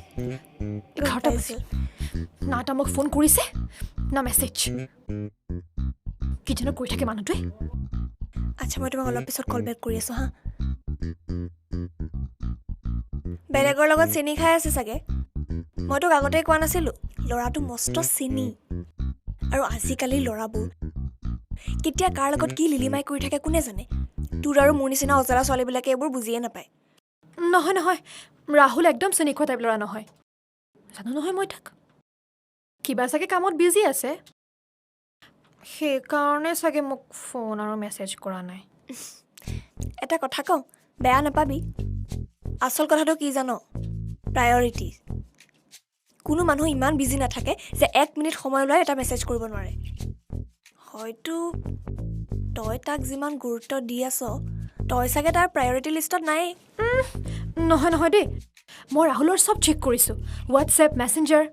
11টা বাজিল, না এটা মোক ফোন কৰিছে, না মেছেজ। কি জানো কৰি থাকে মানুহটোৱে। আচ্ছা, মই তোমাক অলপ পিছত কল বেক কৰি আছোঁ। হা, বেলেগৰ লগত চেনি খাই আছে চাগে। মই তোক আগতেই কোৱা নাছিলোঁ, ল'ৰাটো মস্ত চেনি। আৰু আজিকালি ল'ৰাবোৰ কেতিয়া কাৰ লগত কি লিলিমাই কৰি থাকে কোনে জানে। তোৰ আৰু মোৰ নিচিনা অজলা ছোৱালীবিলাকে এইবোৰ বুজিয়ে নাপায়। নহয় নহয়, ৰাহুল একদম চেনি খোৱা টাইপ ল'ৰা নহয়। জানো নহয় মই তাক। কিবা চাগে কামত বিজি আছে, সেইকাৰণে চাগে মোক ফোন আৰু মেছেজ কৰা নাই। এটা কথা কওঁ, বেয়া নাপাবি। আচল কথাটো কি জান? প্ৰায়ৰিটি। কোনো মানুহ ইমান বিজি নাথাকে যে এক মিনিট সময় ওলাই এটা মেছেজ কৰিব নোৱাৰে। হয়তো তই তাক যিমান গুৰুত্ব দি আছ, তই চাগে তাৰ প্ৰায়ৰিটি লিষ্টত নাই। নহয় নহয় দেই, মই ৰাহুলৰ চব চেক কৰিছোঁ, হোৱাটছএপ, মেছেঞ্জাৰ,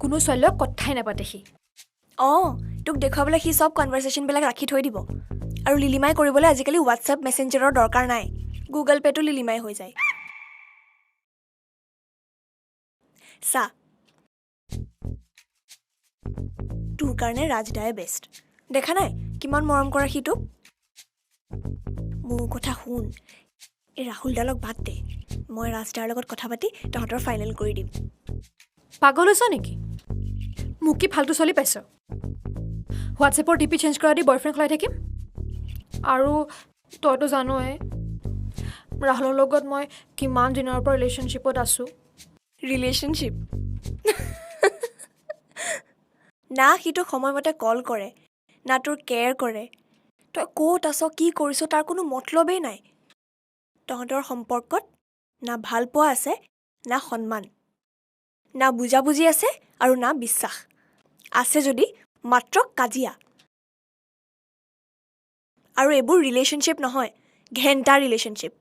কোনো ছোৱালীৰ লগত কথাই নাপাতে সি। অঁ, তোক দেখুৱাবলৈ সি চব কনভাৰ্চেশ্যনবিলাক ৰাখি থৈ দিব। আৰু লিলিমাই কৰিবলৈ আজিকালি হোৱাটছএপ মেছেঞ্জাৰৰ দৰকাৰ নাই, গুগল পে'টো লিলিমাই হৈ যায়। চা, তোৰ কাৰণে ৰাজদায়ে বেষ্ট। দেখা নাই কিমান মৰম কৰে সি তোক? মোৰ কথা শুন, এই ৰাহুলদালক বাদ দে। মই ৰাজদাৰ লগত কথা পাতি তহঁতৰ ফাইনেল কৰি দিম। পাগল হৈছ নেকি? মোক কি ফাল্টু ছোৱালী পাইছ? হোৱাটছএপৰ ডি পি চেঞ্জ কৰা দি বয়ফ্ৰেণ্ড সলাই থাকিম? আৰু তইতো জানই ৰাহুলৰ লগত মই কিমান দিনৰ পৰা ৰিলেশ্যনশ্বিপত আছোঁ। ৰিলেশ্যনশ্বিপ? না সি তোক সময়মতে কল কৰে, না তোৰ কেয়াৰ কৰে। তই ক'ত আছ, কি কৰিছ, তাৰ কোনো মতলবেই নাই। তহঁতৰ সম্পৰ্কত না ভালপোৱা আছে, না সন্মান, না বুজাবুজি আছে আৰু না বিশ্বাস। আছে যদি মাত্ৰ কাজিয়া। আৰু এইবোৰ ৰিলেশ্যনশ্বিপ নহয়, ঘেণ্টা ৰিলেশ্যনশ্বিপ।